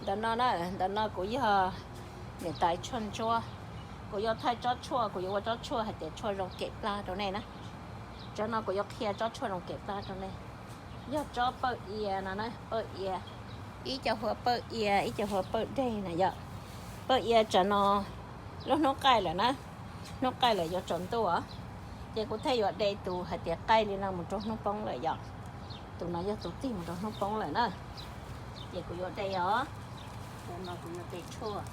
Ntawm no na, ntawm no kuv yog niam tais tshuaj ntsuab. Kuv yuav thaij tsob tshuaj, kuv yuav ua tsob tshuaj hais tias tshuaj zoo kem plab rau nej na. Tsam no kuv yuav qhia tsob tshuaj zoo kem plab rau nej. Yog tsob pawj ia no na, pawj ia, ib co hua pawj ia, ib co hua pawj deg na yom. Pawj ia tsam no lub hnub qaij lawm na, hnub qaij lawm yuav tsaus ntuj, ces kuv thiaj yuav de tus hais tias qaij li no mus rau hnub poob lawm yom. Tus no yog tus tig mus rau hnub poob lawm na. Ces kuv yuav de os, tus no kuv yuav de tshuaj.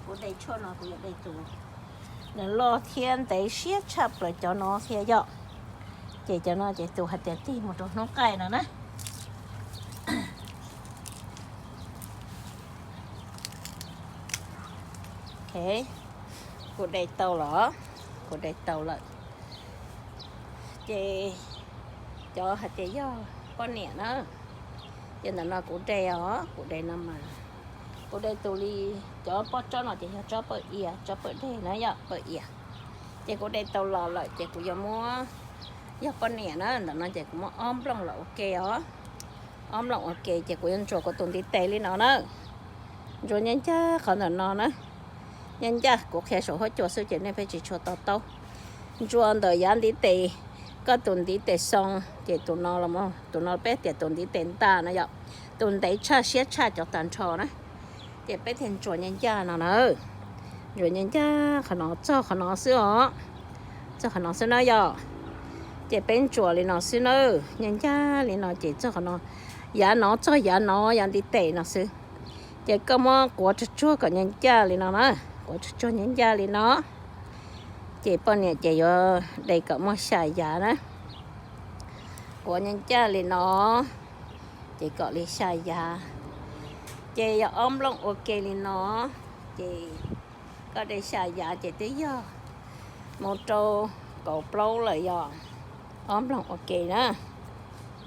Kuv de tshuaj no kuv yuav de tus nws loj thiab ntev siab tshaj plaws cov no thiab yom. Ces cov no ces tus hais tias tig mus rau hnub qaij no na. Ok, kuv de tau los, kuv de tau lawm. Ces cov hais tias yog poj niam na, ces ntawm no kuv de os, kuv de no mas, kuv de tus li, cov pob tsob no ces yog tsob pawj ia, tsob pawj deg na yom, pawj ia. Ces kuv de tau los lawm ces kuv yuav muab, yog poj niam na, ntawm no ces kuv muab ob nplooj los ua ke os. Ob nplooj ua ke ces kuv yuav ntsuas kuv tus ntiv tes li no na. Ntsuas nyab ncaj qhov ntawm no na. Nyab ncaj, kuv qhia saum huab cua xwb ces nej pheej tsis tshua to taub. Ntsuas ntawm yav ntiv tes, koj tus ntiv tes xoo, ces tus no, tus no peb tias tus ntiv tes nta na yom. Tus ntev tshaj siab tshaj cov tag nrho na. Ces peb thiaj ntsuas nyab ncaj no na. Ntsuas nyab ncaj qhov no txog qhov no xwb os. Txog qhov no xwb na yom. Ces peb ntsuas li no xwb na. Nyab ncaj li no ces txog qhov no, yav no txog yav no, yav ntiv tes no xwb. Ces koj muab quav tsuag tsuag kom nyab ncaj li no na. Quav tsuag tsuag nyab ncaj li no. Ces poj niam ces yuav de kom muaj xya yav na. Quav nyab ncaj li no, ces kom li xya yav. Ces yog ob nplooj ua ke li no, ces koj de xya yav ces twb yog mus rau kaum plaub lawm yom. Ob nplooj ua ke na,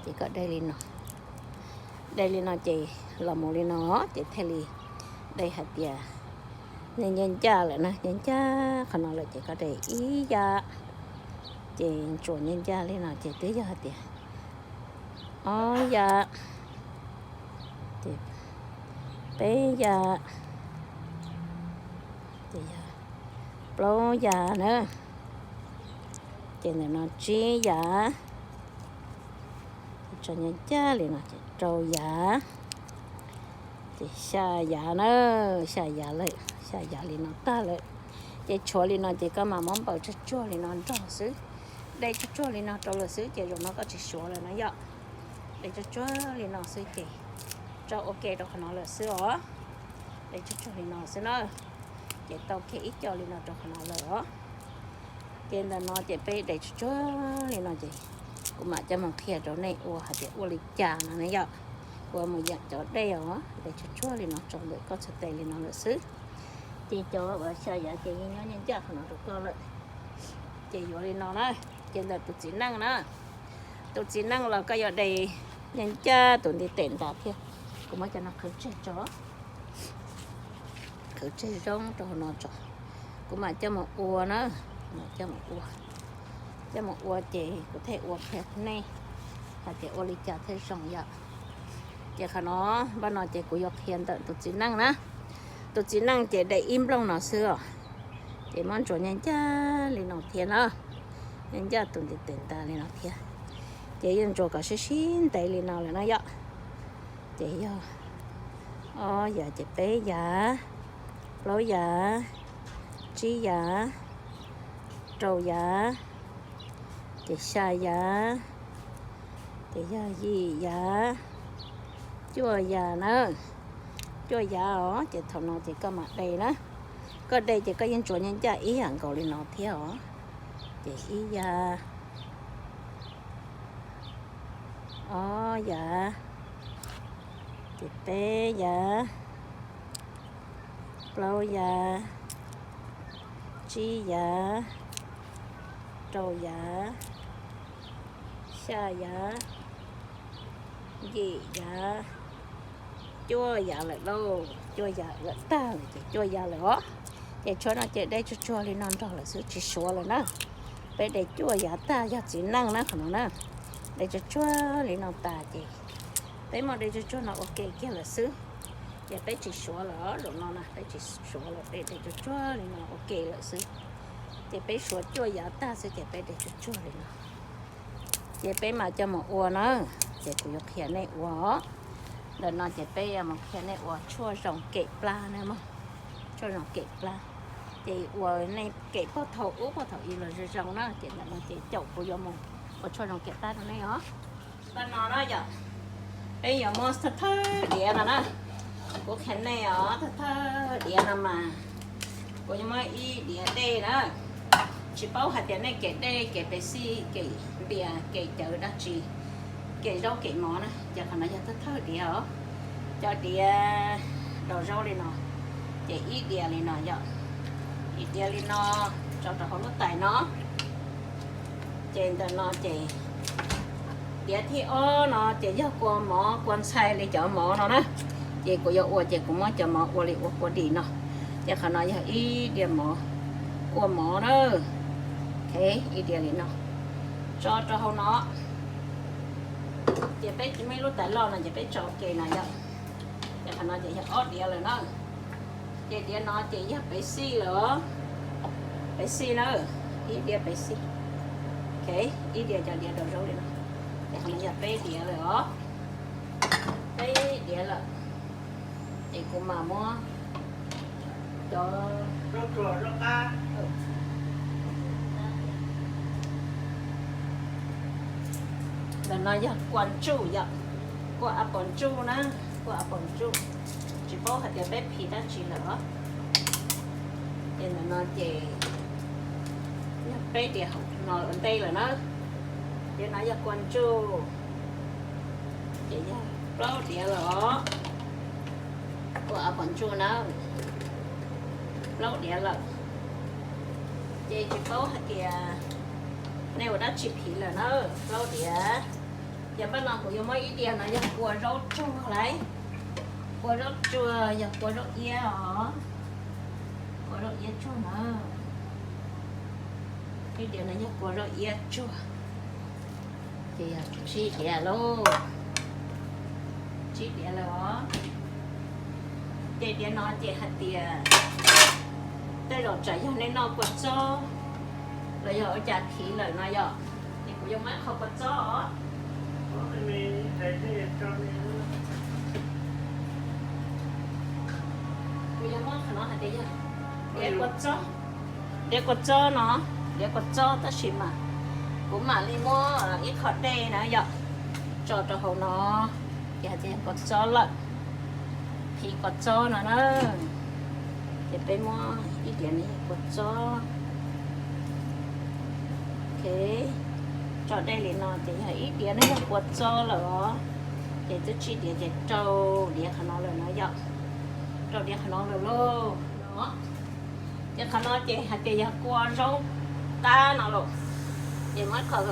ces koj de li no. De li no ces los mus li no ces thiaj li de hais tias nyab ncaj lawm na, nyab ncaj qhov no lawm ces koj de ib yav. Ces ntsuas nyab ncaj li no ces twb yog hais tias ob yav, ces peb yav, ces yog plaub yav na. Ces ntawm no tsib yav, tso nyab ncaj li no ces rau yav, ces xya yav na, xya yav lawm, xya yav li no tag lawm. Ces tshuav li no ces koj mam muab npaws tsuag tsuag li no nrog xwb. De tsuag tsuag li no rau lawm xwb ces zaum no koj tsis suav lawm na yom. De tsuag tsuag li no xwb ces tso ua ke rau qhov no lawm xwb os. De tsuag tsuag li no xwb na. Ces tau kiag ib co li no rau qhov no lawm os. Ces ntawm no ces peb de tsuag tsuag li no ces kuv mam coj mus qhia rau nej ua hais tias ua li cas no ne yom. Kuv mus yeem cov dej os, de tsuag tsuag li no tso ntawm koj txhais tes li no lawm xwb. Ces cov uas xya yav ces yeej nyob nyab ncaj qhov no rau koj lawm. Ces yuav li no na. Ces ntawm tus txiv neej na, tus txiv neej los koj yuav de nyab ncaj tus ntiv tes ntas thiab. Kuv muab cov no qhwv tseg tso, qhwv tseg zoo rau hauv no tso. Kuv mam coj mus ua na, mam coj mus ua. Coj mus ua ces kuv thiaj ua qhia nej hais tias ua li cas thiaj zoo yom. Ces qhov no, npaj no ces kuv yuav qhia ntawm tus txiv neej na. Tus txiv neej ces de ib nplooj no xwb os. Ces muab ntsuas nyab ncaj li no thiab na. Nyab ncaj tus ntiv tes ntas li no thiab. Ces yeej ntsuas kom sib sib ntev li no lawm na yom. Ces yog ob yav ces peb yav, plaub yav, tsib yav, rau yav, ces xya yav, ces yog yim yav, cuaj yav na. Cuaj yav os, ces thaum no ces koj mam de na. Koj de ces koj yeej ntsuas nyab ncaj ib yam nkaus li no thiab os. Ces ib yav, ob yav, ces peb yav, plaub yav, tsib yav, rau yav, xya yav, yim yav, cuaj yav lawm lauj. Cuaj yav lawm tag lawm ces cuaj yav lawm os. Ces tshuav no ces de tsuag tsuag li no nrog lawm xwb tsis suav lawm na. Peb de cuaj yav tag yog txiv neej na qhov no na. De tsuag tsuag li no tas ces peb muab de tsuag tsuag no ua ke kiag lawm xwb. Ces peb tsis suav lawm, zaum no na peb tsis suav lawm, peb de tsuag tsuag li no ua ke lawm xwb. Ces peb suav cuaj yav tag xwb ces peb de tsuag tsuag li no. Ces peb mam coj mus ua na, ces kuv yuav qhia nej ua. Ntawm no ces peb yuav mus qhia nej ua tshuaj zoo kem plab na mog, tshuaj zoo kem plab. Ces ua nej kem pog thaum ub pog thaum i los zoo zoo na, ces ntawm no ces caum kuv yuav mus ua tshuaj zoo kem plab rau nej os. Ntawm no na yom, peb yuav muab thawj thawj diav no na, kuv qhia nej os, thawj thawj diav no mas kuv yuav muab ib diav dej na. Tsis paub hais tias nej kem dej, kem pes xij, kem npias, kem cawv dab tsi, kem zaub kem mov na, ces qhov no yog thawj thawj diav os. Cov diav daus zaub li no, ces ib diav li no yom, ib diav li no tso rau hauv lub tais no. Ces ntawm no ces diav thib ob no ces yog kua mov kua ntxhais li cov mov no na. Ces kuv yuav ua ces kuv muab cov mov ua li ua kua dis no. Ces qhov no yog ib diav mov, kua mov na. Ok, ib diav li no tso rau hauv no. Ces peb muaj ib lub tais loj no ces peb tso ke no yom. Ces qhov no ces yog ob diav lawm na. Ces diav no ces yog pes xij lawm os, pes xij na, ib diav pes xij. Ok, ib diav cov diav daus zaub li no. Ces qhov no yog peb diav lawm os, peb diav lawm. Ces kuv mam muab cov ntawm no yog kua ntsuj yom, kua apos ntsuj na, kua apos ntsuj. Tsis paub hais tias peb phis dab tsi lawm os. Ces ntawm no ces yog peb diav hauv no ua ntej lawm na. Diav no yog kua ntsuj, ces yog plaub diav lawm os. Kua apos ntsuj na, plaub diav lawm. Ces tsis paub hais tias nej ua dab tsi phis lawm na, plaub diav. Ces npaj no kuv yuav muab ib diav no yog kua zaub tsuag lauj, kua zaub tsuag yog kua zaub iab os, kua zaub iab tsuag na. Ib diav no yog kua zaub iab tsuag. Ces yog tsib diav lauj, tsib diav lawm os. Ces diav no ces hais tias tej zaum tsam yog nej noj kua txob los yog ua cas phis lawm no yom, ces kuv yuav muab qhov kua txob os. Kuv yuav muab qhov no hais tias yog diav kua txob, diav kua txob no, diav kua txob tab sis mas kuv mam li muab ib qho dej na yom, tso rau hauv no, ces hais tias yog kua txob lawm, phis kua txob no na. Ces peb muab ib diav no yog kua txob. Ok, tso dej li no ces yog ib diav no yog kua txob lawm os. Ces twb tsib diav ces rau diav qhov no lawm no yom, rau diav qhov no lawm lauj. Ces qhov no ces hais tias yog kua zaub qab no lauj. Ces muab qhov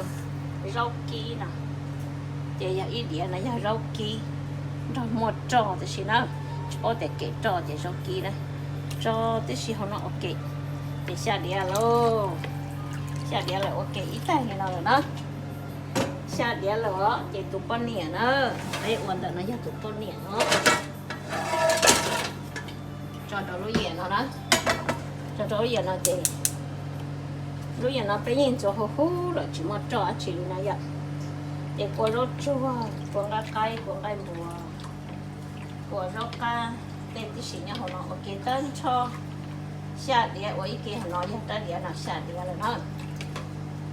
zaub kib no, ces yog ib diav no yog zaub kib nrog muaj roj tam sim na, tsis paub tias kem roj ces zaub kib na. Tso tib si hauv no ua ke, ces xya diav lauj, xya diav lawm ua ke ib taig li no lawm na. Xya diav lawm os, ces tus poj niam na, peb ua ntawm no yog tus poj niam no. Tso rau lub yias no na, tso rau lub yias no ces lub yias no peb yeej ntxuav huv huv lawm tsis muaj roj dab tsi li no yom. Ces kua zaub tsuag, kua nqaij qaib, kua nqaij npua, kua zaub qab, tej tib si nyob hauv no ua ke tag nrho. Xya diav ua ib ke hauv no yog rab diav no xya diav lawm na.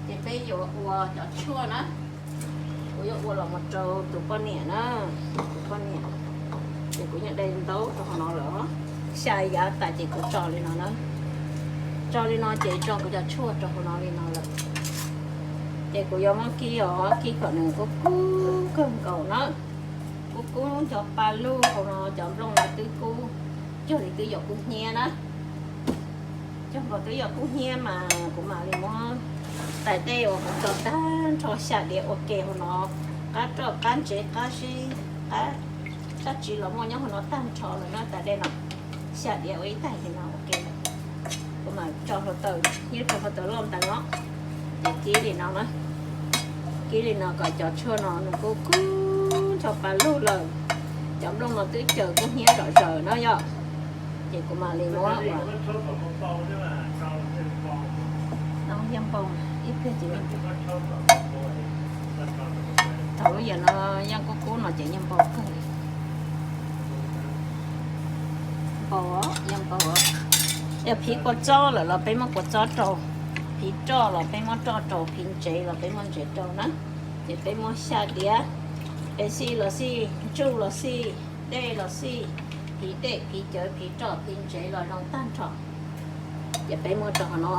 Ces peb yuav ua cov tshuaj na. Kuv yuav ua los mus rau tus poj niam na, tus poj niam. Ces kuv yeej de ntaub rau hauv no lawm. Xya yav tas ces kuv tso li no na. Tso li no ces tso kuv cov tshuaj rau hauv no li no lawm. Ces kuv yuav muab kib os, kib kom nws kub kub kawg nkaus na. Kub kub, cov pa luj hauv no cov nplooj no twb kub, cuag li twb yuav kub hnyiab na. Cuag nkaus twb yuav kub hnyiab mas kuv mam li muab tais dej uas kuv tso tag nrho xya diav ua ke hauv no, qab roj qab ntsev qab zib, qab dab tsi los muaj nyob hauv no tag nrho lawm na. Tais dej no xya diav ua ib taig li no ua ke lawm. Kuv mam tso hluav taws, ib tug hluav taws loj ntees os, ces kib li no na. Kib li no kom cov tshuaj no nws kub kub nrho pa luj lawm. Cov nplooj no twb cawm kub hnyiab zom zaws no yom. Ces kuv mam li muab ua npau, ib pliag ces thaum lub yam no yeej kub kub no ces yeej npau kawg li. Npau, yeej npau. Yog phiv kua txob lawm los peb muab kua txob rau, phiv roj los peb muab roj rau, phiv ntsev los peb muab ntsev rau na. Ces peb muab xya diav, peb xij los xij, ntsuj los xij, dej los xij, phiv dej, phiv cawv, phiv roj, phiv ntsev los zoo tag nrho. Ces peb muab rau hauv no,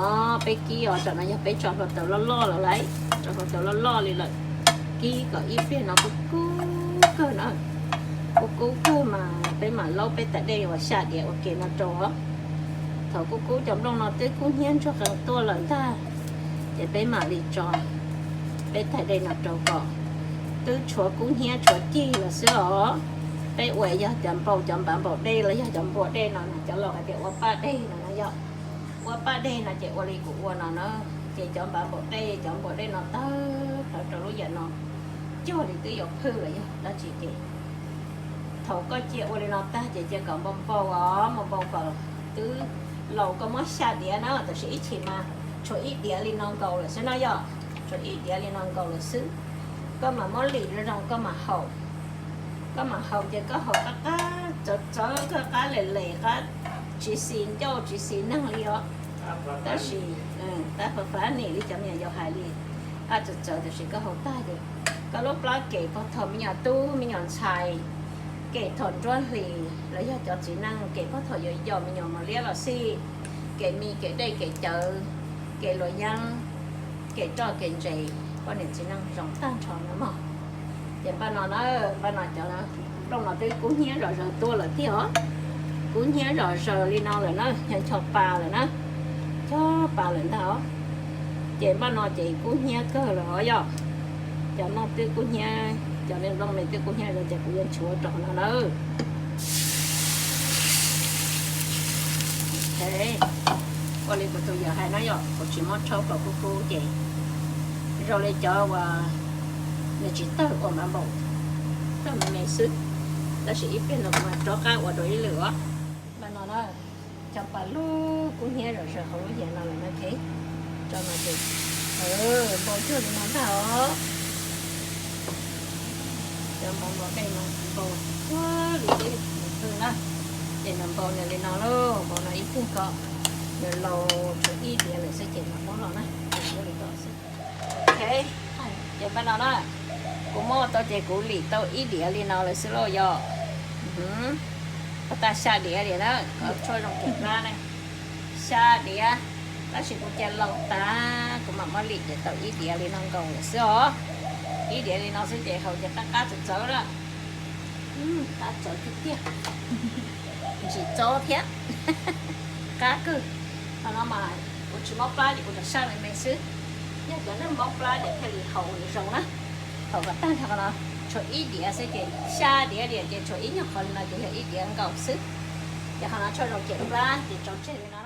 peb kib os. Tam no yog peb tso hluav taws loj loj lawm lauj, tso hluav taws loj loj li lawm. Kib kom ib pliag no kub kub kawg na, kub kub kawg mas peb mam laub peb tais dej uas xya diav ua ke no rau. Thaum kub kub cov nplooj no twb kub hnyiab ntsuag qees tuaj lawm ntag, ces peb mam li tso peb tais dej no rau kom twb tshuav kub hnyiab tshuav cig lawm xwb os. Peb ua yog cov npau, cov npav npaum dej los yog cov npua dej no, cov laus hais tias ua paj dej no na yom. Ua paj dej no ces ua li kuv ua no na, ces cov npav npaum dej, cov npua dej no tawg plawv rau lub yam no, cuag li twb yuav phwj los yog dab tsi ces thaum koj cia ua li no tag ces cia kom npau npau os, npau npau kom twb laus koj muab xya diav na, tab sis ib chim mas tshuav ib diav li no nkaus lawm xwb no yom, tshuav ib diav li no nkaus lawm xwb. Koj mam muab lim zoo zoo koj mam haus, koj mam haus ces koj haus qab qab txawv txawv, koj qab lem lem, qab tsis xis ncauj tsis xis neeg li os. Tab sis tab fav fav nim li cov me nyuam yaus hais li, qab txawv txawv tab sis koj haus tag ces koj lub plab kem pog thaum me nyuam tub me nyuam ntxhais, kem thaum nruab hlis los yog cov txiv neej kem pog thaum yuav yos me nyuam mos liab los xij, kem mis kem dej kem cawv, kem luam yeeb, kem roj kem ntsev, poj niam txiv neej zoo tag nrho na mog. Ces npaj no na, npaj no cov nplooj no twb kub hnyiab zom zaws tuaj lawm tiag os. Kub hnyiab zom zaws li no lawm na, ncho ncho pa lawm na, ncho pa lawm ntag os. Ces npaj no ces kub hnyiab kawg lawm os yom. Cov nplooj twb kub hnyiab, cov nplooj me twb kub hnyiab zom zaws ces kuv yuav nchuav rau no na. Ua li kuv tus yawm hais no yom, kuv tsis muab rhaub kom kub kub ces zoo li cov uas nws tsis tawg ua npav npaum, tawg me me xwb. Tab sis ib pliag no kuv mam rov qab ua dua ib lwm os. Npaj no na, cov pas lug kub hnyiab zom zaws hauv lub yam no lawm na, tso no ces npau cuag li no ntag os. Cov npau npau dej no npau cuag li twb mus pw na, ces nws npau nws li no lauj, npau no ib pliag ko nws laus tshuav ib diav lawm xwb ces nws poob los na, ua li ko xwb. Ok, ces npaj no na, kuv muab tau ces kuv lim tau ib diav li no lawm xwb lauj yom. Ua tag xya diav li na, koj tshuaj zoo kem plab ne, xya diav, tab sis kuv cia laus tas kuv mam muab lim ces tau ib diav li no nkaus lawm xwb os. Ib diav li no xwb ces haus ces qab qab txawv txawv lawm. Qab txawv tiag tiag, ntsim txob thiab, qab kawg. Qhov no mas kuv tsis mob plab ces kuv tsuas saj me me xwb. Yog cov neeg mob plab ces thiaj li haus zoo na. Haus kom tag nrho qhov no, tshuav ib diav xwb ces xya diav li ces tshuav ib nyuag qhov li no ces yog ib diav nkaus xwb. Ces qhov no tshuaj zoo kem plab ces tso tseg li no.